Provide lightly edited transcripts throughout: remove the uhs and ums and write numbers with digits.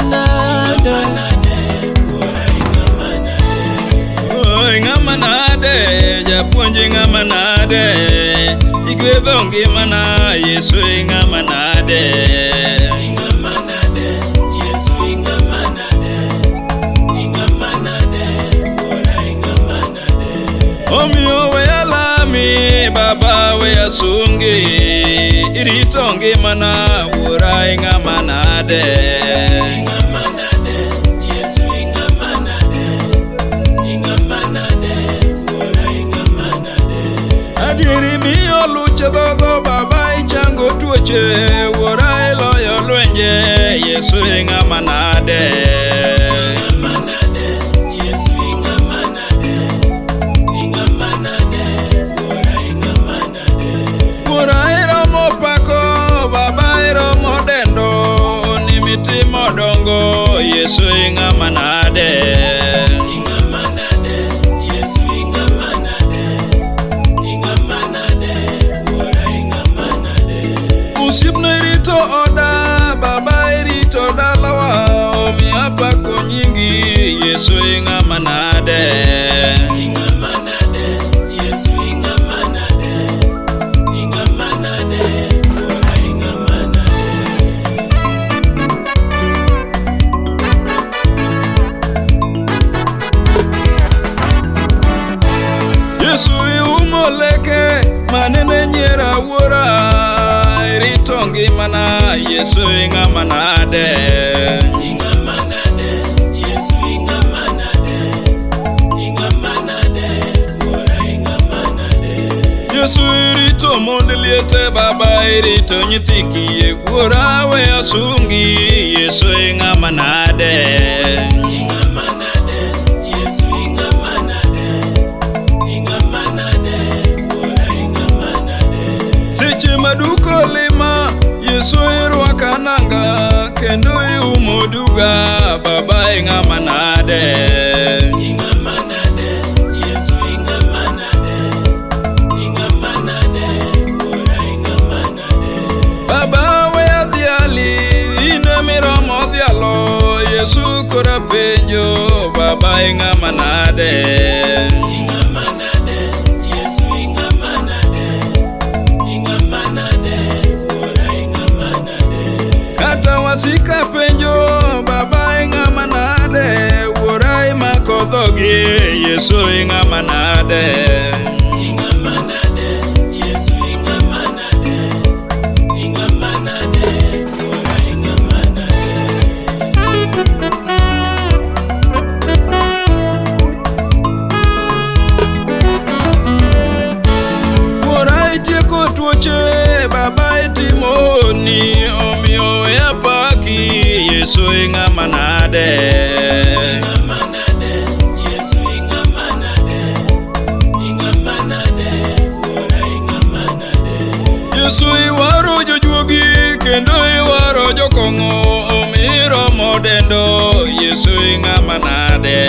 nade. Oh, ing'ama nade, japuonj ing'ama nade, igwedho ngimana, Yesu ing'ama nade. Omiyo weya lami, baba weya sungi, irito ngimana, wuora ing'ama nade. Adieri miyo luche dhodho, baba ichango tuoche, wuora iloyo lwenje, Yesu ing'ama nade. Wuora iromo pako, baba iromo dendo, ni mitimo dongo, Yesu ing'ama nade. Osiepna irito oda, baba irito dalawa, omiyo apako nyingi, Yesu ing'ama nade. Yesu iumo leke manene nyiera wuora, irito ngimana, Yesu ing'ama nade. Yesu irito mond liete, baba irito nyithi kiye, wuora weya sungi, Yesu ing'ama nade. Seche maduko lima, Yesu irwaka nanga, kendo iumo duga, baba ing'ama nade. Baba weya dhiali, in emiromo dhialo, Yesu koro apenjo, baba ing'ama nade. Kata wasika penjo, baba ing'ama nade, wuora imako dhogi, Yesu ing'ama nade. Wuora itieko tuoche, baba itimo honni, omiyo weya paki, Yesu ing'ama nade. Yesu iwaro jojuogi, kendo iwaro jokong'o, omiyo iromo dendo, Yesu ing'ama nade.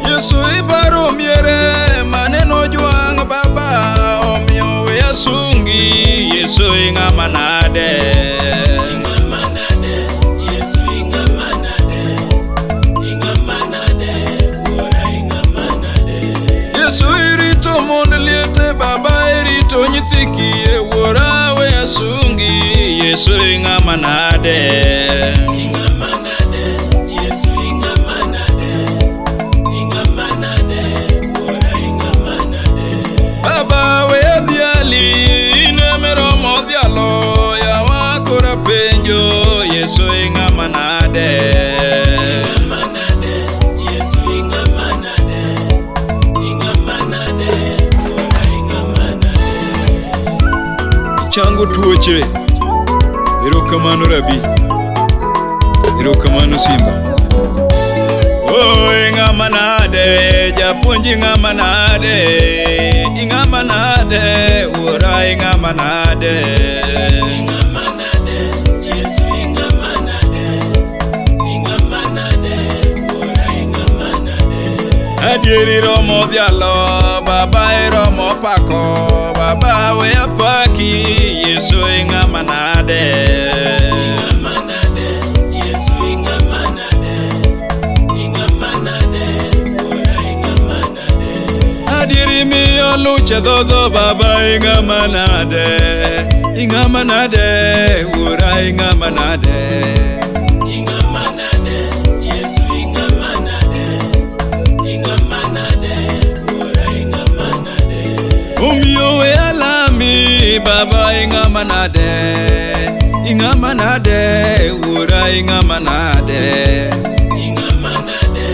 Yesu iparo miere maneno jwang' baba, omiyo weya sungi, Yesu ing'ama nade. Yesu irito mond liete, baba irito nyithi kiye, wuora weya sungi, Yesu ing'ama nade. Baba weya dhiali, in emiromo dhialo, yawa koro apenjo, Yesu ing'ama nade. Chango tuoche, erokamano Rabi, erokamano Simba. Oh, ing'ama nade, japuonj ing'ama nade, ing'ama nade, wuora ing'ama nade. Adieri romo dhialo, baba iromo pako, Baba we apaki, Yesu ing'ama nade. Ing'ama nade, Yesu ing'ama nade, ing'ama nade, wuora ing'ama nade. Adieri miyo luche dhodho, Baba ing'ama nade, ing'ama nade, wuora ing'ama nade. Ing'ama nade, Yesu ing'ama nade, ing'ama nade, wuora ing'ama nade. Omiyo we alami, Baba ing'ama nade, ing'ama nade, wuora ing'ama nade. Ing'ama nade,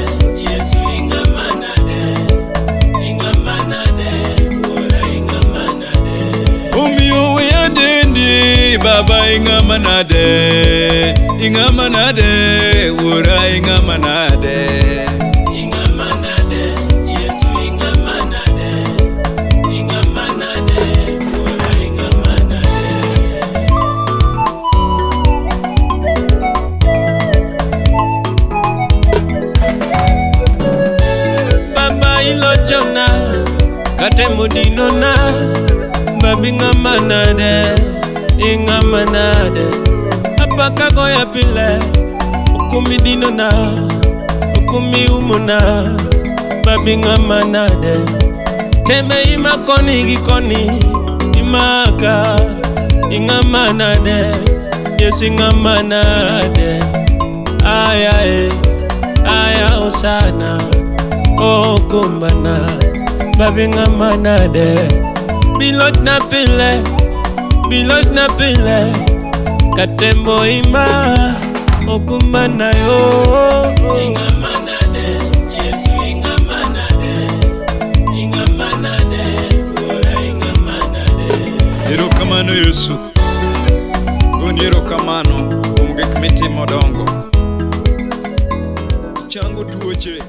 Yesu ing'ama nade, ing'ama nade, wuora ing'ama nade. Omiyo we adendi, Baba ing'ama nade, ing'ama nade, wuora ing'ama nade. Ing'ama nade, Yesu ing'ama nade, ing'ama nade, wuora ing'ama nade. Baba ilochona katemo dinona babi ng'ama nade ing'ama nade apaka goya pile okumi dinona okumi umona babi ng'ama nade tembe ima koni gi koni imaka ing'ama nade Yesu ing'ama nade aya e aya osana okumbana babi ng'ama nade bilochna pile bilochna pile katembo ima okumbana yo. Ing'ama nade, Yesu ing'ama nade, ing'ama nade, wuora ing'ama nade. Erokamano Yesu, goni erokamano kuom gik mitimo dongo. Chango tuoche.